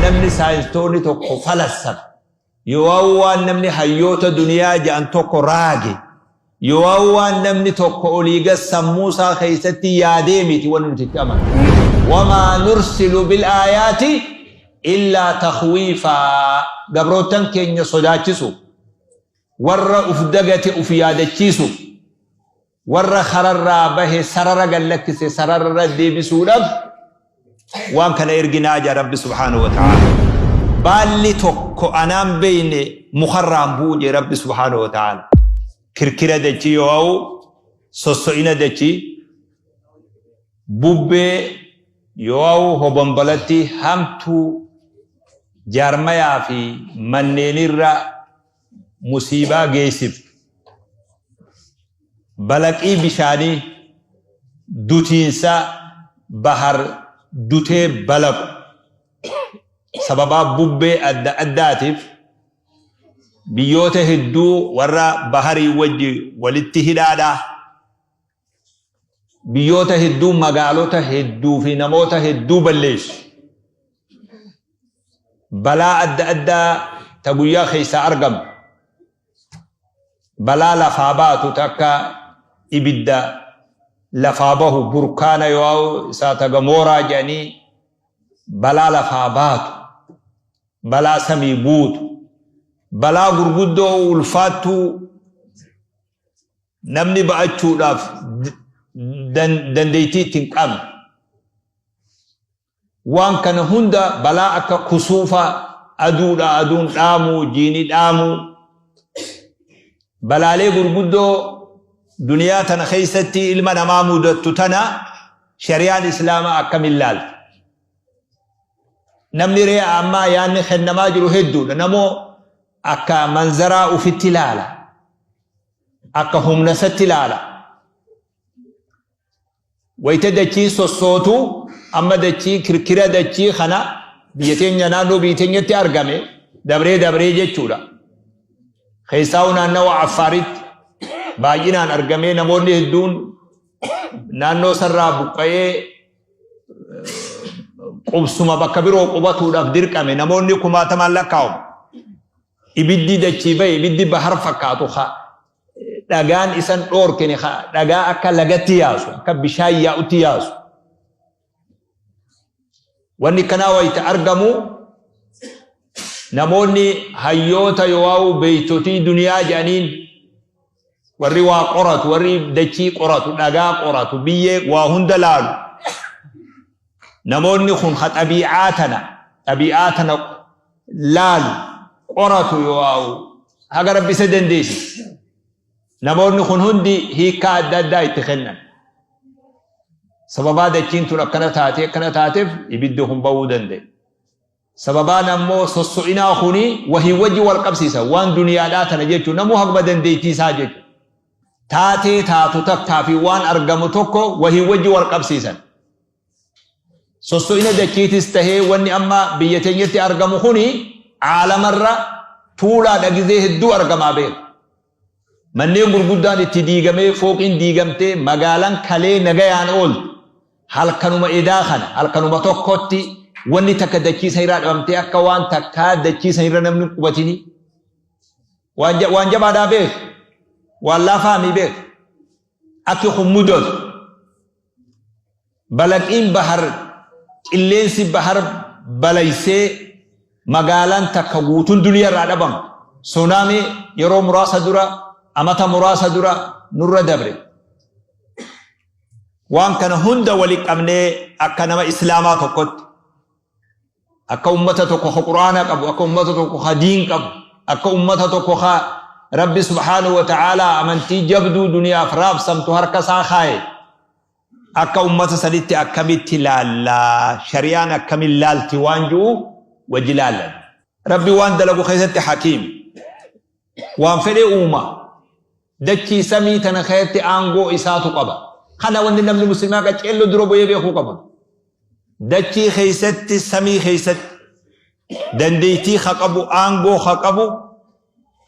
Namni saayinstoonni tokko falassafe, yookaan waan namni hayyoota duniyaa ja'an tokko raage, yookaan waan namni tokko olii gad sammuu isaa keessatti yaadee miti wanni nuti itti amannu. Wamaa nursilu bil aayaati illaa takhwiifaa, gabroottan keenya sodaachisuuf, warra uf dagate uf yaadachiisuuf, Warra kararraa bahe sarara gad lakkise sarararra deebisuudhaf waan kana erginaa jedha Rabbi subhaanahu wa ta'aala. Baalli tokko anaan beeyne mukarraa hin bu'u jedhe Rabbi subhaanahu wa ta'aala. Kirkira dachii yoo'u sosso'ina dachii, bubbee yoo'u hobombolattii hamtuu jaarmayaa fi manneenirra musiibaa geessiftu, balaqii bishaanii, dutiinsa bahar dutee balaqu, sababaa bubbee adda addaatiif biyyoota hedduu warra baharii wajji walitti hidhaadha. Biyyoota hedduu, magaalota hedduu fi namoota hedduu balleessu. Balaa adda addaa ta guyyaa keessaa argamtu. Balaa lafaa baatu ta akka ibidda lafaa bahu, burkaana yoo isaata gamooraa jedhanii, balaa lafaa baatu, balaa samii buutu, balaa gurguddoo ulfaattuu namni ba'achuudhaaf dandeettii itti hin qabne. Waan kana hunda, balaa akka kusuufa aduudha, aduun dhaamuu, jiini dhaamuu, balaalee gurguddoo duniyaa tana keessatti ilma namaa mudattu tana shari'aan islaamaa akkamiin laalti? Namni ree ammaa yaanni kennamaa jiru hedduudha. Namoo akka manzaraa ufitti ilaala. Akka humna isatti ilaala. Wayita dachiin sossootu, amma dachii kirkira dachii kana biyya teenya, naannoo biyya teenyatti argame dabree dabree jechuudha. Keessaa'u naannawa Affaaritti baay'inaan argamee namoonni hedduun naannoo sarraa buqqa'ee qubsuma bakka biroo qubatuudhaaf dirqame, namoonni kumaatamaan lakkaa'amu. Ibiddi dachii bahe, ibiddi bahar fakkaatu, ka dhagaan isan dhoorkine, ka dhagaa akka lagatti yaasu, akka bishaan yaa'utti yaasu. Wanni kanaa wayita argamu namoonni hayyoota yoo'aa'u beeytotii duniyaa jedhaniin, warri waa qoratu, warri dachii qoratu, dhagaa qoratu, biyyee waa hunda laalu, namoonni kun ka xabii'aa tana laalu, qoratu yoo'aa'u haga Rabbi isa dandeessise, namoonni kun hundi hiikkaa adda addaa itti kennan. Sababaa dachiin tun akkana taatee akkana taateef ibiddi kun ba'uu danda'e. Sababaan ammoo sosso'inaa kuni wahii wajji wal qabsiisa, waan duniyaadhaa tana jechuun namuu haguma dandeettii isaa jechuudha. Taatee taatu takkaa fi waan argamu tokko wahii wajji wal qabsiisan. Sosso'ina dachiitis tahee wanni amma biyya teenyatti argamu kuni caalamarra tuulaadha, gizee hedduu argamaa beeku. Manneen gurguddaan itti diigamee, fooqiin diigamtee, magaalaan kalee nagayaan ooltu halkanuma edaa kana, halkanuma tokkotti wanni takka dachii san irraa dhabamtee, akka waan takkaa dachii san irra namni hin qubatini. Waan jabaadhaa beeku. Waan laafaamii beeku. Akki kun mudatu. Balaqiin bahar, qilleensi bahar balaysee magaalaan takka guutuun duniyaa irraa dhabamtu. Tsunami yeroo muraasa dura, amata muraasa dura nurra dabre. Waan kana hunda wali qabnee akka nama islaamaa tokkotti, akka ummata tokko ka Qur'aana qabu, akka ummata tokko ka diin qabu, akka ummata tokko ka Rabbi subhaanahu wa ta'aalaa amantii jabduu duniyaaf raabsamtu harka isaa kaaye, akka ummata sanitti akkamitti laallaa, shari'aan akkamin laalti waan ji'u wajji laallan. Rabbi waan dalagu keessatti hakiim. Waan fedhe uuma. Dachii samii tana keessatti aangoo isaatu qaba. Kana wanni namni muslimaa qaceelloo dura bu'ee beekuu qabu. Dachii keessatti, samii keessatti dandeettii ka qabu, aangoo ka qabu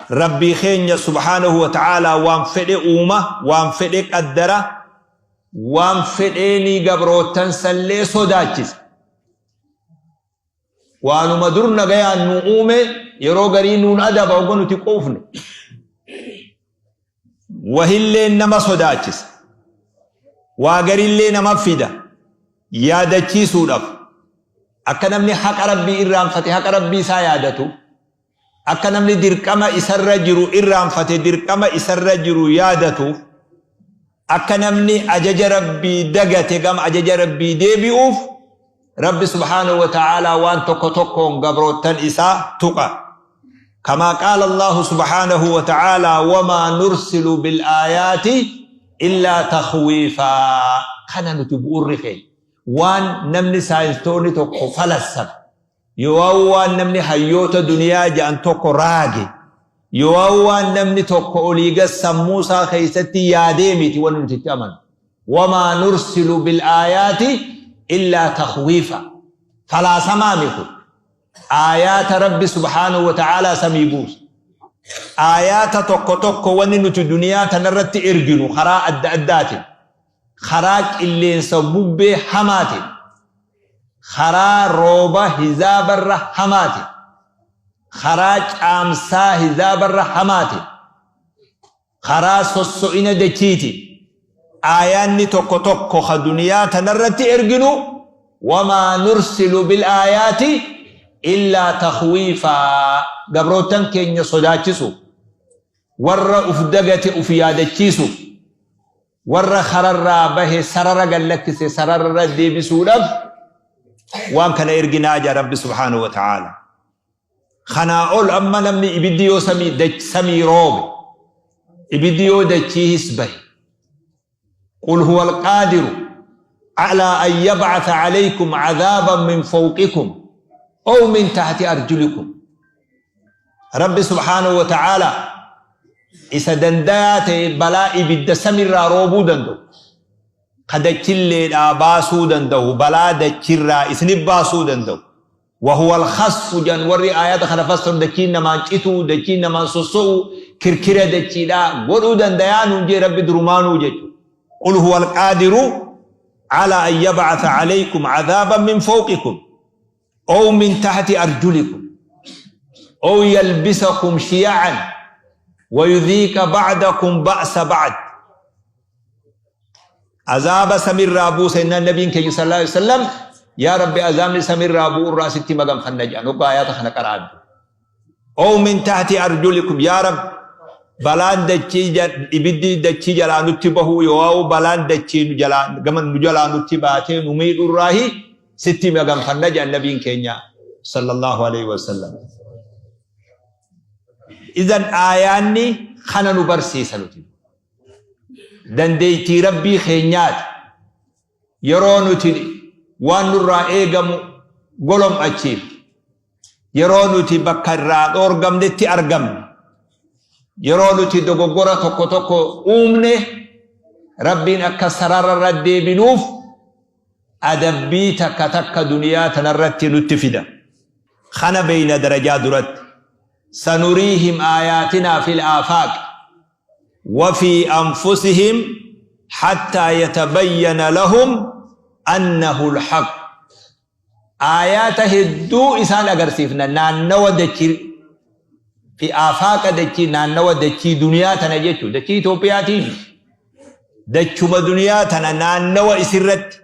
Rabbii keenya subhaanahu wa ta'aalaa. Waan fedhe uuma, waan fedhe qaddara, waan fedheeni gabroottan sallee sodaachisa. Waanuma dur nagayaan nu uume yeroo garii nuun adaba hogga nuti quufne. Wahilleen nama sodaachisa. Waa garillee nama fida. Yaadachiisuudhaaf. Akka namni haqa Rabbii irraanfate haqa Rabbii isaa yaadatu. Akka namni dirqama isarra jiru irraanfate dirqama isarra jiru yaadatuuf. Akka namni ajaja Rabbii dagate gama ajaja Rabbii deebi'uuf Rabbi subhaanahu wa ta'aalaa waan tokko tokkoon gabroottan isaa tuqa. Kamaa qaala Allaahu subhaanahu wa ta'aalaa wamaa nursilu bil aayaati illaa takhwiifaa. Kana nuti bu'urri keenya. Waan namni saayinstoonni tokko falassafe Yoo waan namni hayyoota duniyaa ja'an tokko raage, yoo waan namni tokko olii gad sammuu isaa keessatti yaadee miti wanni nuti itti amannu. Wamaa nursilu bil aayaati illaa takhwiifa. Falaasamaa mi kun. Aayaata Rabbi subhaanahu wa ta'aalaa samii buusa. Aayaata tokko tokko wanni nuti duniyaa tanarratti erginu karaa adda addaatiin, karaa qilleensa bubbee hamaatiin, karaa rooba hizaabarra hamaatiin, karaa caamsaa hizaabarra hamaatiin, karaa sosso'ina dachiitiin, aayaanni tokko tokko ka duniyaa tanarratti erginu wamaa nursilu bil aayaati illaa takhwiifaa gabroottan keenya sodaachisuuf, warra uf dagate uf yaadachiisuuf, Warra kararraa bahe sarara gad lakkise sarararra deebisuudhaf waan kana erginaa jedha Rabbi subhaanahu wa ta'aala. Kanaa ol amma namni ibiddi yoo samii dach samii roobe ibiddi yoo dachiihis bahe qul huwa alqaadiru alaa an yab'atha alaykum cadhaaban min fawqikum aw min tahti arjulikum. Rabbi subhaanahu wa ta'aalaa isa dandayaa ta'e balaa ibidda samirraa roobuu danda'u, ka dachilleedhaa baasuu danda'u, balaa dachirraa isinif baasuu danda'u. Wa huwa al-khasfu jedhan warri aayata kana fassaru dachiin namaan cituu, dachiin namaan sosso'uu, kirkira dachiidhaa godhuu dandayaa nuun jee Rabbi durumaanuu jechuudha. Qul huwa al-qaadiru alaa an yab'atha alaykum adhaaban min fawqikum. Ow min tahti arjulikum ow yalbisakum shiya'an wa yudhiiqa ba'dakum ba'sa ba'd. Azaaba samirraa buusa jennaan nabiin keenya sallallahu alaihi wasallam yaa rabbi azaabni samirraa bu'urraa sitti maganfanna jedhan hoggaa ayaata kana qara'an. Ow min tahti arjulikum yaa rabbi balaan dachii ibiddi dachii jalaa nutti bahuu yoo balaan dachii nu jalaa gama nu jalaa nutti baatee nu miidhurraahi sitti maganfanna jedhan nabiin keenya sallallahu alaihi wasallam. Idan aayaanni kana nu barsiisa nuti. Dandeettii rabbii keenyaati. Yeroo nuti waan nurraa eegamu golom'achiifne, yeroo nuti bakka irraa dhoorgamnetti argamne, yeroo nuti dogoggora tokko tokko uumne, Rabbiin akka sarararra deebinuuf adabbii takka takka duniyaa tanarratti nutti fida. Kana beeyna darajaa duratti. Sanuriihim aayaatinaa fil aafaaq. Wafii anfusihim hattaa yatabayyana lahum annahul haqq. Aayaata hedduu isaan agarsiifna naannawa dachii fi aafaaqa dachii naannawa dachii duniyaa tana jechuun dachii Itoophiyaatii miti. Dachuma duniyaa tana naannawa isirratti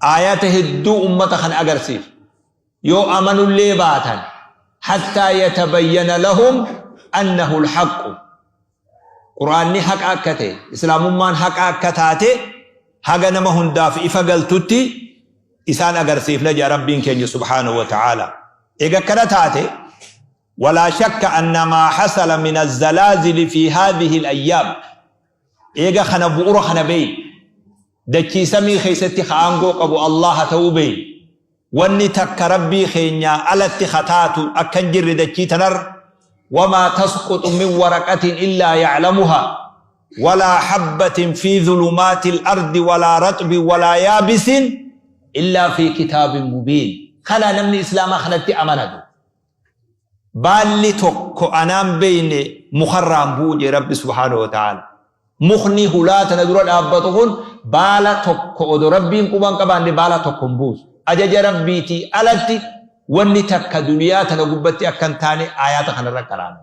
aayaata hedduu ummata kana agarsiifna. Yoo amanullee baatan hattaa yatabayyana lahum annahu alhaqqu Qur'aanni haqa akka ta'e Islaamummaan haqa akka taate haga nama hundaaf ifa galtutti isaan agarsiifna jedha Rabbiin keenya subhaanahu wa ta'aala. Eega akkana taate walaa shakka anna maa hasala min azzalaazili fi haadhihi al-ayyaam eega kana bu'ura kana beeyne dachii samii keessatti ka aangoo qabu Allaha ta'uu beeyne. Wanni takka Rabbii keenyaa alatti ka taatu akka hin jirre dachii tanarra, wamaa tasquxu min waraqatin illaa ya'lamuhaa, walaa habbatin fii dhulumaatil ardi walaa raxbin walaa yaabisin illaa fii kitaabin mubiin. Kana namni Islaamaa kanatti amanatu. Baalli tokko anaan beeyne mukarraa hin bu'u jee Rabbi subhaanahu wa ta'aala. Mukni hulaa tana dura dhaabbatu kun baala tokko odoo Rabbiin quba hin qabaanne baala tokko hin buusu. Ajaja Rabbiitii alatti wanni takka duniyaa tana gubbatti akka hin taane aayaata kanarra qaraana.